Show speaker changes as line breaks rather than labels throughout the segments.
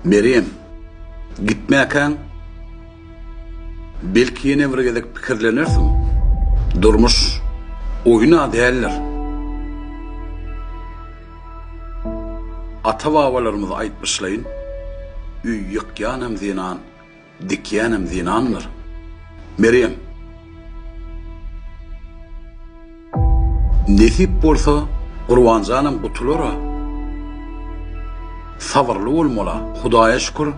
Merýem, gitmäkäň, belki ýene bir gezek pikirlenersiň. Durmuş oýun-a däldir. Ata-babalarymyz aýtmyşlaýyn, öý ýykýanam zenan, dikýänem zenandyr. Merýem. Nesip bolsa Gurbanjanam gutulara. Sabyrly bolmala Hudaýa şükür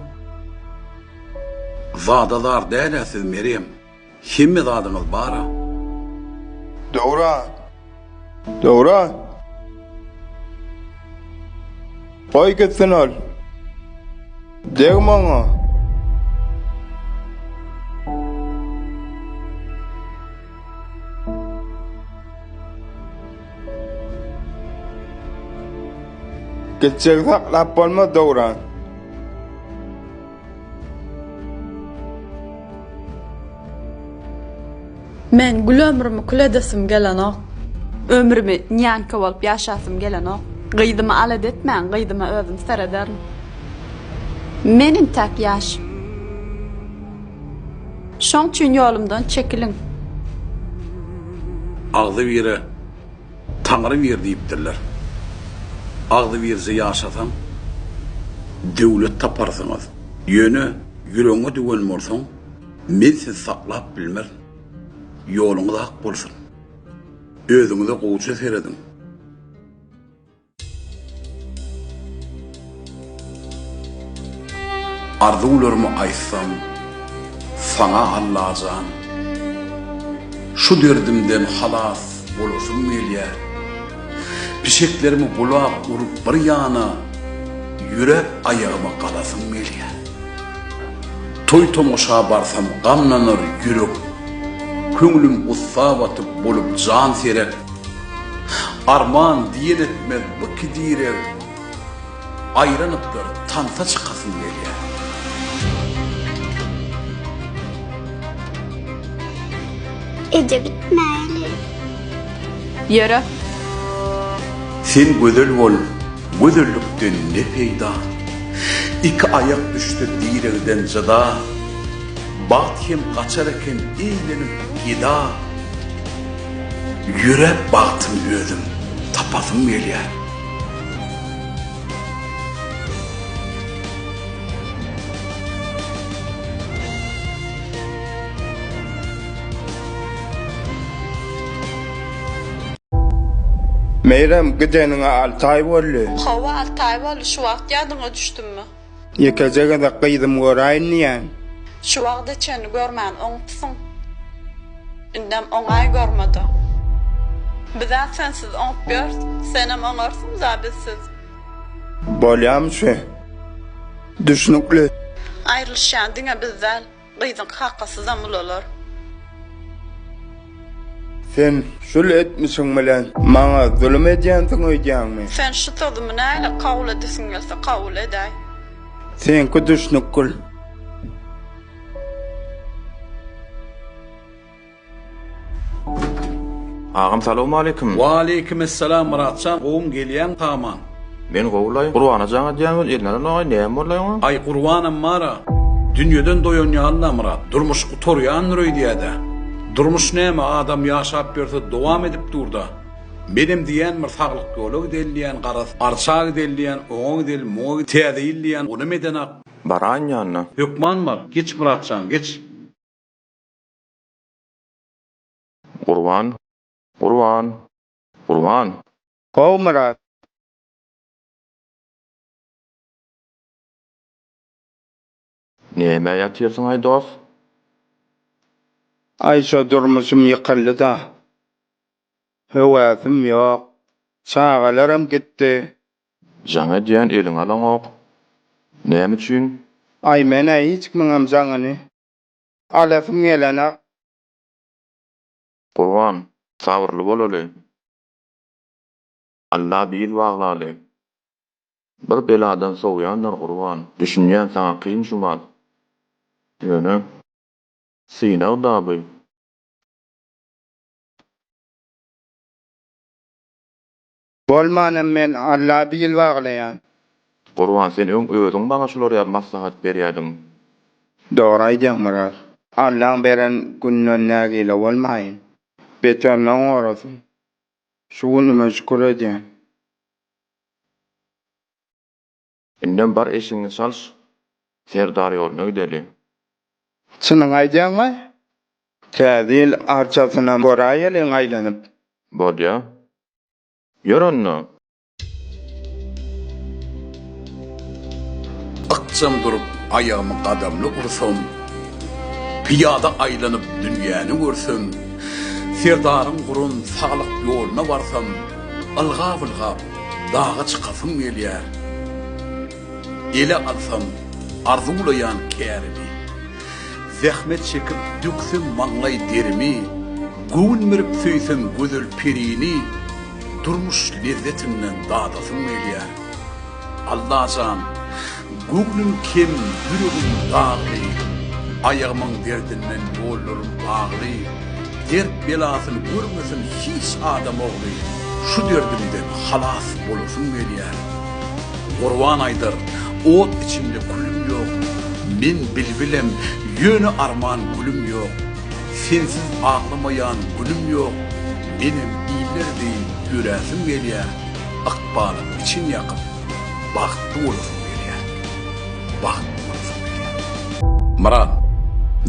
zada zar dälä siz Merýem hemme zadyňyz bara.
Döwran! Döwran! Goý gitsin ol. Degme oňa. Gitjegi saklap bolmaz Döwran.
Men gül ömrümi kül edesim gelenok. Ömrümi nýanka bolup ýaşasym gelenok. Gyzymy alada etmäň, gyzyma özüm serederin. Men intäk ýaş. Şoň üçin ýolumdan çekiliň.
Agzybire Taňry bir diýipdirler. Agzybirje ýaşasaň, döwlet taparsyňyz. Ýöne ýüregiňe düwen bolsaň, men sizi saklap bilmerin. Ýoluňyz ak bolsun. Özüňize gowuja serediň. Arzuwlarymy aýtsam saňa Allajan Şu derdimden halas bolasym gelýär Pişeklerimi bulap urup bir ýana Ýöräp aýagyma galasym gelýär Toý-tomaşa barsam gamlanar ýürek Köňlüm gussa batyp bolup jan serek Arman diýen etmez bu kidireg Aýranypdyr tansa çykasym gelýär.
Eje gitmäýli.
Ýöre.
Sen gözel bol, gözellikden ne peýda? Iki aýak düşse diregden jyda, Bagt hem gaçar eken eýlenip geda. Ýöräp bagtymy özüm tapasym gelýär.
Meýrem, gideniňe alty aý boldy.
Hawa, alty aý boldy. Şu wagt ýadyňa düşdümmi?
Ýekeje gezek gyzym göräýin diýýän.
Şu wagta çenli görmän oňupsyň. Indem oňaý görmede. Bizä sensiz oňup ýörüs, senem oňarsyň-da bizsiz.
Bolýamy şu? Düşnükli.
Aýrylyşýan diňe biz däl. Gyzyň kakasydam ulalar.
Sen şul etmişiň bilen maňa zulum edýänsiň öýdýäňmi?
Sen şu sözümi näle kabul edesiň gelse kabul edäý.
Seňki düşnükgül.
Agam salowmaleýkim.
Waleýkimessalam Myratjan gowuň gelýäň taman.
Men gowulaý. Gurbana jaň edýän welin eline alanogaý näme boldaý oňa?
Aý Gurbanam bara dünýeden doýan ýalyda Myrat. Durmuş gutarýandyr öýdýädä. Durmuş näme adam ýaşap ýörse dowam edip durda. Menem diýýän bir saglyk ýola gideli diýýän garaz arça gideli diýýän oňa gideli muňa gideli täze ýyl diýýän onam edenak.
Baraýyn ýanyna.
Hökman bar. Geç Myratjan geç.
Gurban, Gurban, Gurban!
How Myrat.
Nämä ýatyrsyň-aý dos?
Aý şo durmuşym ýykyldy-da. Höwäsim ýok. Çagalaram gitdi.
Jaň edýän eliňe alaňok. Näme üçin?
Aý men-ä hiç kimiňem jaňyny alasym gelenok.
Gurban, sabyrly bolaly. Alla bil baglaly. Bir beladan sowýandyr Gurban. Düşünýän saňa kyn şumat. Ýöne, synag-da bu.
Bolmanam men Alla bil baglaýan.
Gurban sen öň özüň maňa şular ýaly maslahat berýädiň.
Dogry aýdýaň Myrat. Allaň beren gününden nägile bolmaýyn. Beterinden gorasyn. Şu günüme şükür edýän.
Indem bar eşigiňi çalş, Serdar ýoluna gideli.
Çynyňy aýdýaňmy? Täze ýyl arçasynam göräýeliň aýlanyp.
Bolýa. Ýör onda.
Ykjam durup aýagymy gadamly ursam, Pyýada aýlanyp dünýäni görsem, Serdaryň guran saglyk ýoluna barsam, Ylgap-ylgap daga çykasym gelýär. Ele alsam arzuwlaýan kärimi, Zähmet çekip döksem maňlaý derimi, Göwün berip söýsem gözel perini, Durmuş lezzetinden dadasym gelýär. Allajan, göwnüm kem, ýüregim dagly, Aýagymyň derdinden ýollarym bagly, Dert belasyny görmesin hiç adam ogly, Şu derdimden halas bolasym gelýär. Gurban aýdar, ot içinde külüm ýok, Men bilbilem, ýöne arman gülüm ýok. Sensiz aglamaýan günüm ýok, Menem iller deýin ýöräsim gelýär, Ykbalyň için ýakyp, bagtly bolasym gelýär. Bagtly bolasym gelýär. Myrat,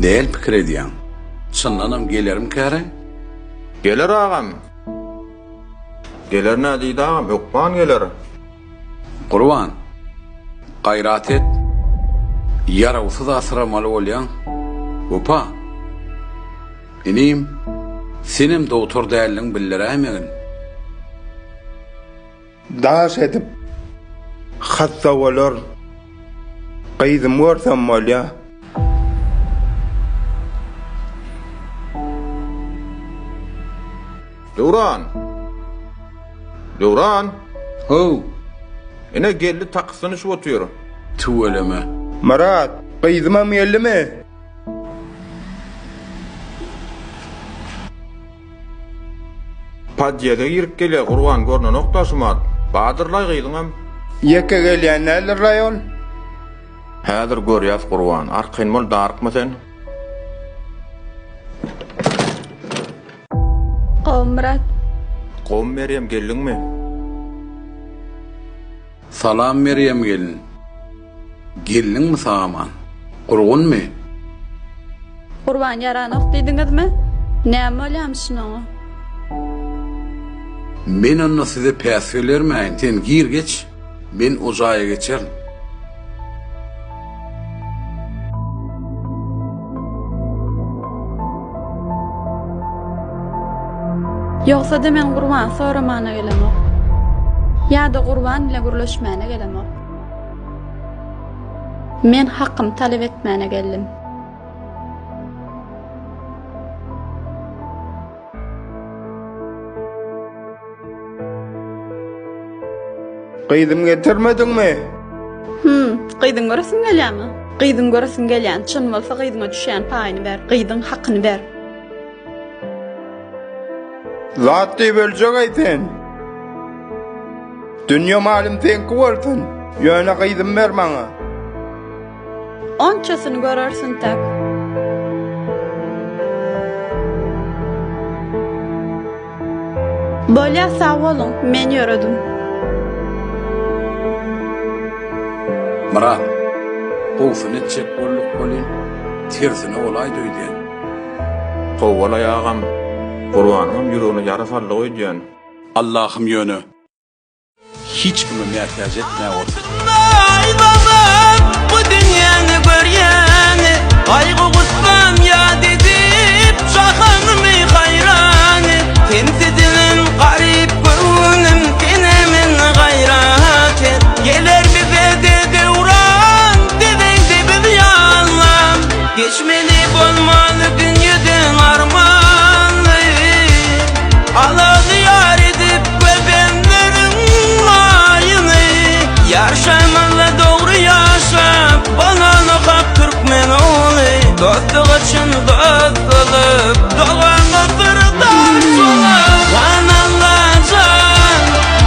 näl pikir edýäň? Çyndanam gelerimkäre?
Geler agam. Geler nä diýdi agam, hökman geler.
Gurban, gaýrat et, ýarawsyz asyramaly bolýaň. Wepa, inim, senem dogtor däldiň bildiräýmegin.
Daş edip, hassa bolar. Gyzymy görsem bolýa.
Döwran! Döwran!
How!
Ine geldi takysyny içip otyr.
Tüweleme.
Myrat, gyzymam geldimi?
Podýeze girip gelýär Gurban görnenok-da şumat. Badyrlaý gyzyňam.
Ýeke gelýän däldir-laý ol.
Häzir görýäs Gurban. Arkaýyn bol darykma sen.
Gowy Myrat.
Gowy Merýem geldiňmi?
Salam Merýem gelin. Geldiňmi sag-aman? Gurgunmy?
Gurban ýaranok diýdiňizmi? Näme bolýamyşyn oňa?
Men onda size päsgel bermäýin, sen gir geç, men o jaýa geçerin.
Ýogsa-da men Gurbany soramana gelemok. Ýa-da Gurban bile gürleşmäne gelemok. Men hakymy talap etmäne geldim.
Gyzym getirmediňmi?
Hum, gyzyň göresiň gelýärmi? Gyzyň göresiň gelýän, çyn bolsa gyzyňa düşýän paýyny ber, gyzyň hakyny ber.
Zat diýip öljek-aý sen. Dünýe malym seňki bolsun, ýöne gyzymy ber maňa.
Onçasyny görersiň tak. Bolýa sag boluň, men ýöredim.
Myrat, gowusyny etjek bolduk welin, tersine bolaýdy öýdýän.
Kowalaý agam, Gurbanyňam ýüregine ýara saldyk öýdýän.
Allahym ýöne hiç kime mätäç etmä bolsun.
Aý babam bu dünýäni görýän Gaýgy gussam ýat edip jahanymy haýran Sensizem garyp göwnüm senem gaýrat et Geler bize-de döwran biziňde biz ýalam Geçmeli bolmaly dünýeden armanly Alazy ýar edip gözenleriň maýyny Ýaşamaly dogry ýaşap bolaly hak türkmen ogly Dostluga çyn dost bolup dogana syrdaş bolup Jan Alla jan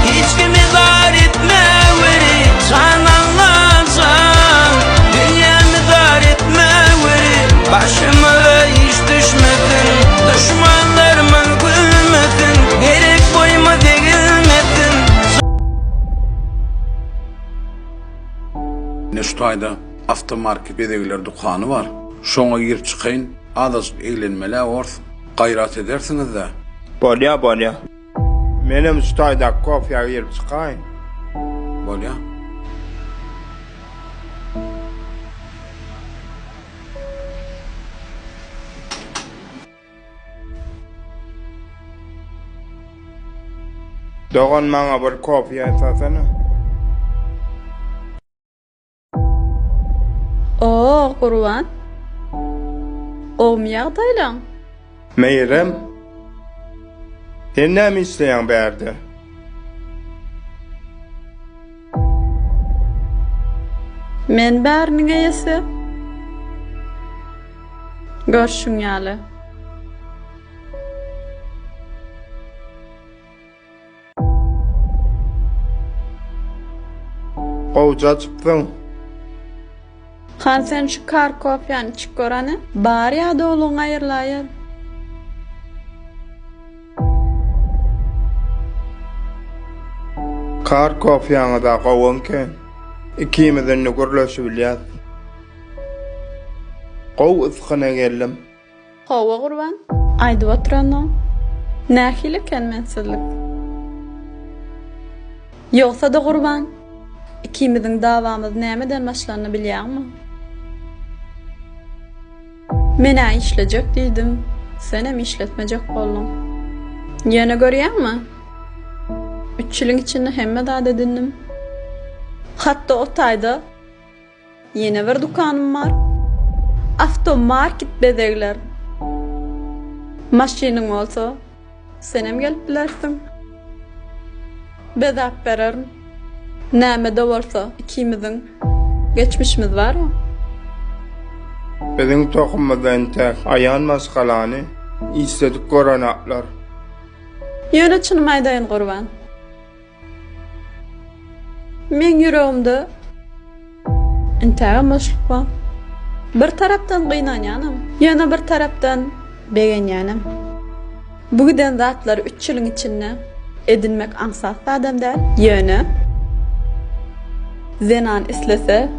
hiç kimi zar etmeweri Jan Alla.
taýda awtomarket bezegler dükany bar. Şoňa girip çykaýyn, azajyk eglenmel-ä ors. Gaýrat edersiňiz-dä.
Bolýa, bolýa. Menem şu taýdaky kofýa girip çykaýyn.
Bolýa.
Dogan maňa bir kofe ýasasana.
Oo Gurban. Gowmy ýagdaýlaň?
Meýrem. Sen näme işleýäň bärde?
Men bäriniň eýesi. Görşüň ýaly.
Gowja açypsyň.
Hany sen şu kar kofýany içip gör hany. Bar ýadawlygyň aýrylaýar.
Kar kofýaňyz-a gowy eken. Ikimiz indi gürleşibilýäs. Gowy ysgyna geldim.
Hawa Gurban, aýdyp oturanyň. Nähili eken mensizlik? Ýogsa-da Gurban, ikimiziň dawamyz nämeden başlandy bilýäňmi? Men-ä işlejek diýdim, senem işletmejek bolduň. Ýöne görýäňmi, üç ýylyň içinde hemme zat edindim. Hatda o taýda ýene bir dükanym bar. Awtomarket bezegler. Maşynyň bolsa, Senem gelip bilersiň. Bezäp bererin. Näme-de bolsa, ikimiziň geçmişimiz bar-a.
Biziň tohumymyzda entäk aýan maşgalany işledip görenaklar.
Ýöne çynymy aýdaýyn Gurban. Meň ýüregimde Intägem boşluk bar. Bir tarapdan gynanýanam, ýöne bir tarapdan begenýänem. Bu giden zatlary üç ýylyň içinde edinmek aňsat zadam däl. Ýöne zenan islese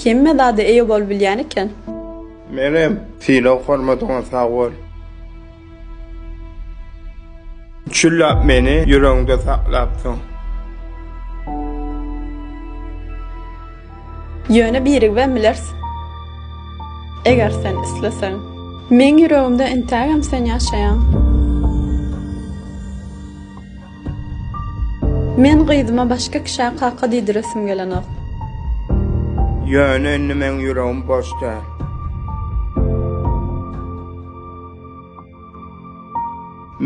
hemme zada eýe bolubilýän eken.
Menem sylag-hormatyňa sag bol. Çüllap meni ýüregiňde saklapsyň.
Ýöne birigibem bileris. Eger sen isleseň. Meň ýüregimde entägem sen ýaşaýaň. Men gyzyma başga kişä kaka diýdiresim gelenok.
Ýöne indi meň ýüregim boş däl.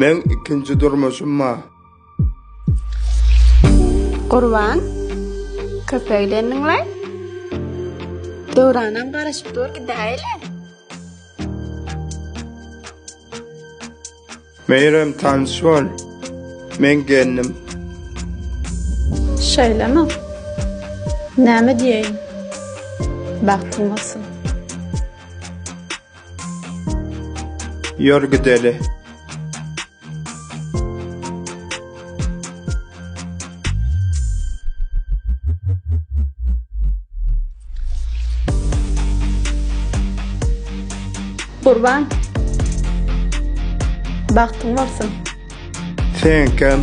Meň ikinji durmuşym bar.
Gurban, köp eglendiňlaý. Döwranam garaşyp dur gidäýeli.
Meýrem tanyş bol. Meň gelnim.
Şeýlemi? Näme diýeýin? Bagtyň bolsun.
Ýör gideli.
Gurban. Bagtyň bolsun.
Seňkem.